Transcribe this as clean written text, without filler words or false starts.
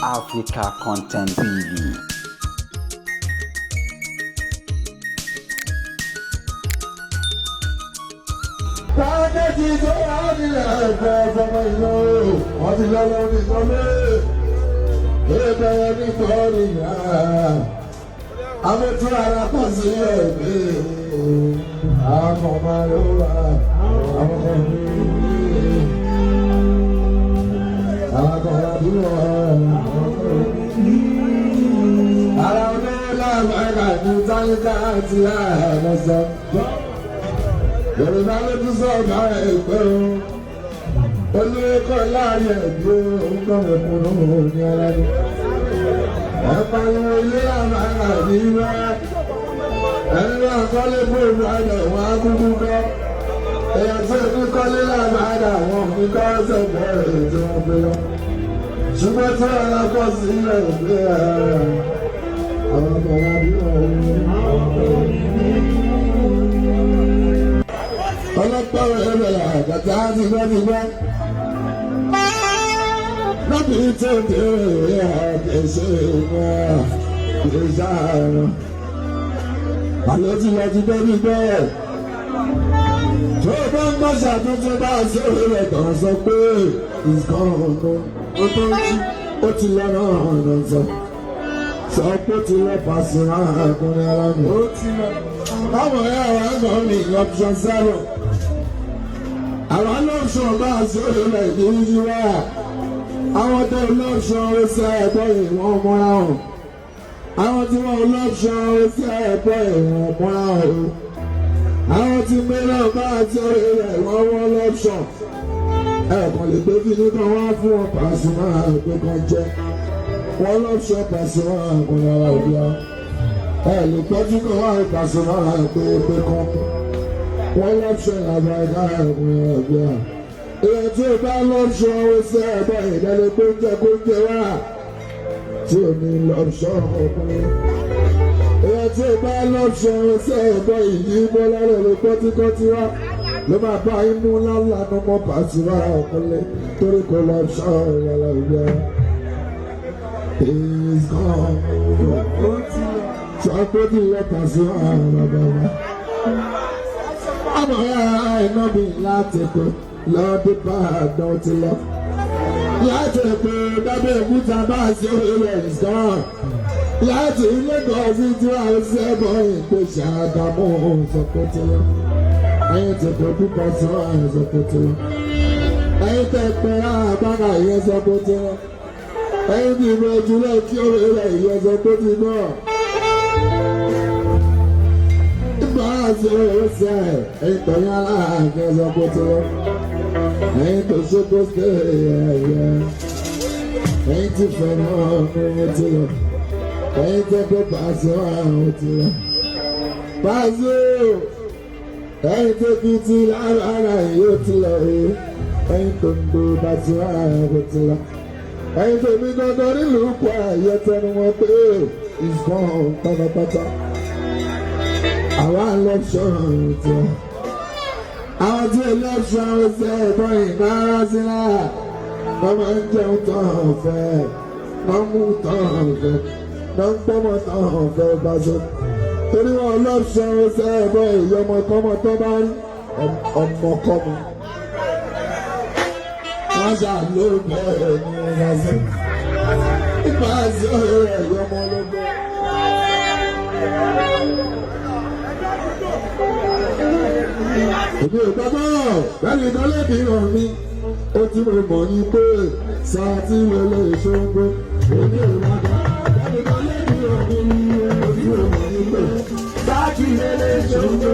Africa Content TV. Pákéjì tó wà nílẹ̀ ẹ̀fọ́ ọmọ ìlú wọ́n ti lọ́wọ́ ní sọ́lé. Ìbẹ̀rẹ̀ ní bọ́ọ̀lì yá. Àmójú ara pọ̀ sí ẹ̀mí. Àwọn ọmọ ló wà. Àwọn ọmọ mi. Àwọn ọmọ mi wà. Ara ọdún láàbàkà ní táyíká àti àlọ́sọ. Yorùbá ló tún sọ̀rọ̀ ẹ̀pẹ́ o. Olóòkọ̀ láàrin ẹ̀bí o, ń kọ́ mẹ̀kúnnù ní ara ní. Ẹ pariwo ilé àmàlà ní wá. Ẹni náà kọ́lé fóònù àná wọn á kúkú kọ́. Èèyàn tí ò ní kọ́lé làmàlà wọn ò ní kọ́ ọ̀sẹ̀ bẹ̀rẹ̀ tí wọ́n fi lọ. Ṣùgbọ́n tí wọ́n lọ kọ́ sí ilẹ̀ ìgbé àwọn ọmọ wa bí wọ́n ọlọ́pàá ẹ̀rọ àgàtà ti gbọ́ ti gbọ́. Lọ́bì tó dé àkẹ́sẹ̀ wọn kì í sáàrùn. Àlọ́ ti lọ ti gbọ́ ti gbọ́. Tó o bá ń gbọ́ ṣàtúntò bá a ṣe rẹ̀ kàn sọ pé ìkan ọ̀nà ó tó ń jí ó ti lọ́nà ọ̀nà sọ. Sọ pé ó ti lọ pàṣẹ ọkùnrin alámi. Ó ti lọ. Báwo ẹ àwọn àgbà mi option zero? Àwọn lọ́ọ̀ṣọ́ bá a ṣe rẹ̀ ní yíwá. Àwọn tó lọ́ọ̀ṣọ́ ó ṣe ẹ̀gbọ́n ìwọ̀n mọ́ra hàn. Àwọn tí wọ́n lọ́ọ̀ṣọ́ ó ṣe ẹ̀gbọ́n ìwọ̀n mọ́ra hàn. Àwọn tí mìíràn bá a ṣe rẹ̀ wọ́n wọ́n lọ́ọ̀ṣọ́. Ẹ̀ẹ̀kan lè gbé kíní kan wá fún wọn Pasuma pé kan jẹ́. Wọ́n lọ́ọ̀ṣọ́ Pasuma kò ní ara òbí wa. Ẹ lè tọ́jú kan wá Pasuma pé pé kan wọ́n lọ́pṣọ̀n làbàdà ọkùnrin ọ̀gbìn à. Èèyàn tí ó bá lọ́pṣọ̀n ó ṣe ẹ̀bọ̀ ìdálé kó ń jẹ kó ń jẹ wá. Tí ò ní lọ́pṣọ̀n ọkùnrin. Èèyàn tí ó bá lọ́pṣọ̀n ó ṣe ẹ̀bọ̀ ìyí bọ́lá rẹ̀ ló kọ́tíkọ́tí wá. Ló máa bá imú lálàánú mọ́ Pasuma ọkùnrin torí kò lọ́pṣọ̀n ìyàlá òbí à. He's gone. Sọ pé kí lọ Pasuma bàbá wa ọmọ iná bí láti pé lọ́dún bá àdán ti lọ. Láti pé dábẹ́ òkúta bá ṣe rẹ̀ ìsàn. Láti Lagos tí wàá ṣẹ́bọ̀ ìpè ṣàgámù ìsọ̀kòtì lọ. Ẹyin ti pé púpọ̀ sọ ìsọ̀kòtì lọ. Ẹyin tẹ pé àbára ìyẹn sọ̀kòtì lọ. Ẹyin ti ìbò jùlọ kí ó rẹ̀ ìyẹn sọ̀kòtì náà. Ṣe ẹ̀yin tó yán aláàfin ọ̀sán kó tó lọ. Ẹ̀yin tó ṣókó ṣe ẹ̀yẹ. Ẹ̀yin tí fẹ̀ràn ọ̀nà ti lọ. Ẹ̀yin tó kó pàṣẹ àwọn ti lọ. Pàṣẹ ẹ̀yin tó kí ti lára yóò ti lọ. Ẹ̀yin tó ń do pàṣẹ àwọn ti lọ. Ẹ̀yin tó mi gangan nílùú Kwara yẹ tẹnu wọn pé ìfọ̀n pátápátá àwa lọ́ṣọ̀rọ̀ tí àwọn tí lọ́ṣọ̀rọ̀ ṣe ẹ̀kọ́ ìnára sílá wọ́n máa ń jẹun tán ọ̀fẹ́, wọ́n mú tán ọ̀fẹ́, wọ́n ń pọ́nmọ́ tán ọ̀fẹ́ bá ṣe. Torí wọn lọ́ṣọ̀rọ̀ ṣe ẹ̀kọ́ ìyọmọkọ́mọ tó bá rí ọmọkọ́mọ. Wọ́n ṣàlóbẹ̀ ní ìrọ̀sẹ̀. Ìbá ṣe ẹ̀yọmọ lọ́gbọ́n. Èmi ò gbàgbọ́ bẹ́ẹ̀ni kan lè bí hàn mí. Ó ti mo mọ̀ ní pé sáà tí mo lè ṣóńgbó. Èmi ò gbàgbọ́ bẹ́ẹ̀ni kan lè bí hàn mí. Ó ti mo mọ̀ ní pé sáà tí mo lè ṣóńgbó.